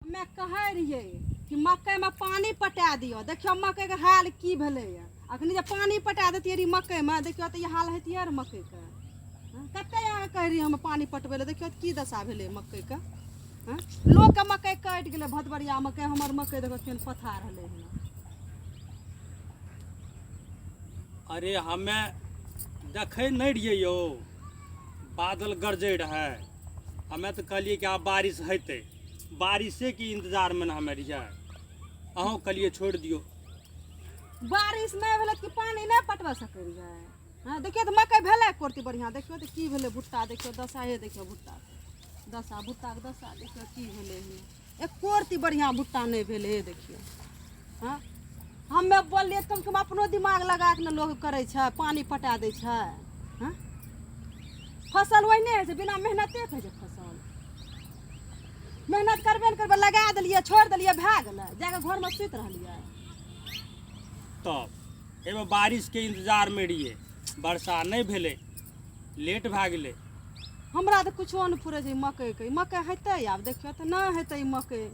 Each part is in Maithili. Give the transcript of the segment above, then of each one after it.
हमे कहै रहियै कि मकइमे पानि पटा दियौ। देखियौ मकइके हाल की भेलैए। अखनी जे पानि पटा दैतियै रही मकइमे, देखियौ तऽ ई हाल हैतियै रऽ मकइके। कते अहाँके कहै रहियै हम पानि पटबै लए, देखियौ तऽ की दशा भेलै मकइके। हँ, लोकके मकइ कटि गेलै भदबरिया मकइ, हमर मकइ देखियौ केहन पथा रहलै हन। अरे हमे देखै नहि रहियै यौ, बादल गरजै रहै। हमे तऽ कहलियै कि आब बारिश हेतै, बारिशेके इंतजारमे ने हमे रहियै। अहूँ कहलियै छोड़ि दियौ। बारिश नहि भेलै कि पानि नहि पटबऽ सकै रहियै? हँ, देखियौ तऽ मकइ भेलै कोरती बढ़िआँ। देखियौ तऽ की भेलै भुट्टा, देखियौ दशाए, देखियौ भुट्टाके दशा, भुट्टाके दशा देखियौ की भेलै हन। एको रत्ती बढ़िआँ भुट्टा नहि भेलै हे। देखियौ। हँ, हमे बोललियै तऽ कमसँ कम अपनो दिमाग लगा कऽ ने लोक करै छै, पानि पटा दै छै। हँ, फसल ओहिने होइ छै, बिना मेहनतेके होइ छै फसल? मेहनत करबे ने करबै। लगा देलियै, छोड़ि देलियै, भए गेलै, जाकऽ घरमे सुति रहलियै। तब एहिमे बारिशके इंतजारमे रहियै, वर्षा नहि भेलै, लेट भए गेलै। हमरा तऽ कुछो नहि फुरै छै मकइके। ई मकइ हेतै आब? देखियौ तऽ, नहि हेतै ई मकइ।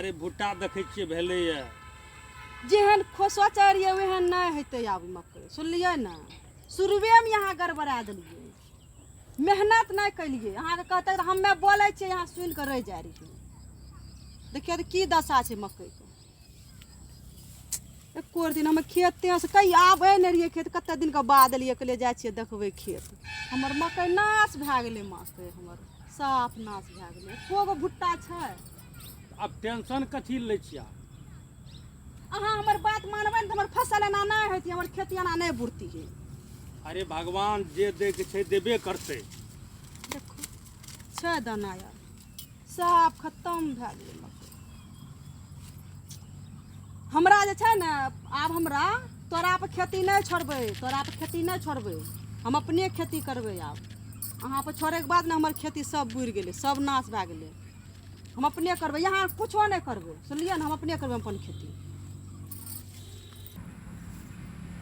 अरे भुट्टा देखै छियै भेलैए। जेहन सोचै रहियै ओहन नहि हेतै आब ई मकइ, सुनलियै ने? शुरुएमे अहाँ गड़बड़ा देलियै, मेहनत नहि केलियै। अहाँके कहतै तऽ हमे बोलै छियै, अहाँ सुनि कऽ रहि जाइ रहियै। देखियौ तऽ की दशा छै मकइके। एको दिन हमे खेतेसँ कहि आबै नहि रहियै खेत, कतेक दिनके बाद एलियै, कहलियै जाइ छियै देखबै खेत। हमर मकइ नाश भए गेलै, मकइ हमर साफ नाश भए गेलै। एको गो भुट्टा छै? आब टेंशन कथी लै छियै? अहाँ हमर बात मानबै ने तऽ हमर फसल एना नहि हेतै, हमर खेती एना नहि बुड़तियै। अरे भगवान जे दैके छै देबे करतै। देखो छै दाना यार, साफ खतम भए गेलै मकइ। हमरा जे छै ने, आब हमरा तोरा पर खेती नहि छोड़बै, तोरा पर खेती नहि छोड़बै, हम अपने खेती करबै आब। अहाँ पर छोड़ैके बाद ने हमर खेती सब बुड़ि गेलै, सब नाश भए गेलै। हम अपने करबै, यहाँ कुछो नहि करबै, सुनलियै ने? हम अपने करबै अपन खेती।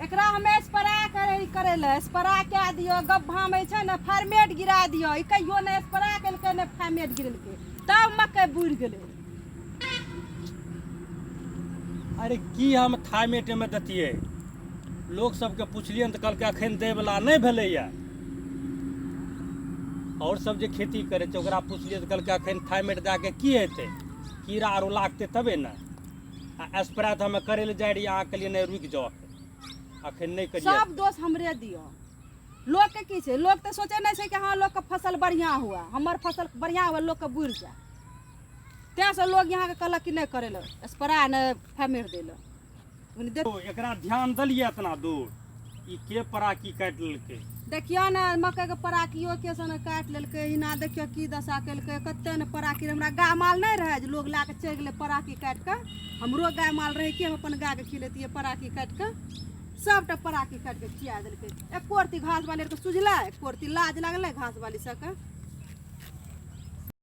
एकरा हमे स्प्रे करै करै लए, स्प्रे कए दियौ, गड्ढामे छै ने फार्मेट गिरा दियौ। ई कहियो नहि स्प्रे केलकै, नहि फार्मेट गिरेलकै, तब मकइ बुड़ि गेलै। अरे की हम थाइमेटमे दैतियै? लोक सबके पुछलियनि तऽ कहलकै एखन दैवला नहि भेलैए। आओर सब जे खेती करै छै ओकरा पुछलियै तऽ कहलकै एखन थाइमेट दए कऽ की हेतै, कीड़ा आरो लागतै तबे ने। आ स्प्रे तऽ हमे करै लए जाइ रहियै, अहाँ कहलियै नहि रुकि जाउ, एखन एखन नहि करियै। सब दोष हमरे दियौ। लोकके की छै? लोक तऽ सोचै नहि छै कि हँ लोकके फसल बढ़िआँ हुए, हमर फसल बढ़िआँ हुए, लोकके बुड़ि जाए। तैँसँ लोक यहाँके कहलक कि नहि करै लए स्प्रे, नहि फाइमेट दै लए। एकरा ध्यान देलियै एतना दूर ई के पराकी काटि लेलकै? देखियौ ने, मकइके पराकियो के सन काटि लेलकै। हिना देखियौ की दशा केलकै। कते ने पराकी रहै। हमरा गाय माल नहि रहै जे लोग लए कऽ चलि गेलै पराकी काटि कऽ। हमरो गाय माल रहै कि हम अपन गायके खिलेतियै पराकी काटि कऽ? सबटा पराकी काटि कऽ खिया देलकै। एको रत्ती घास बाली आरके सुझलै? एको रत्ती लाज लागलै घास बाली सबके?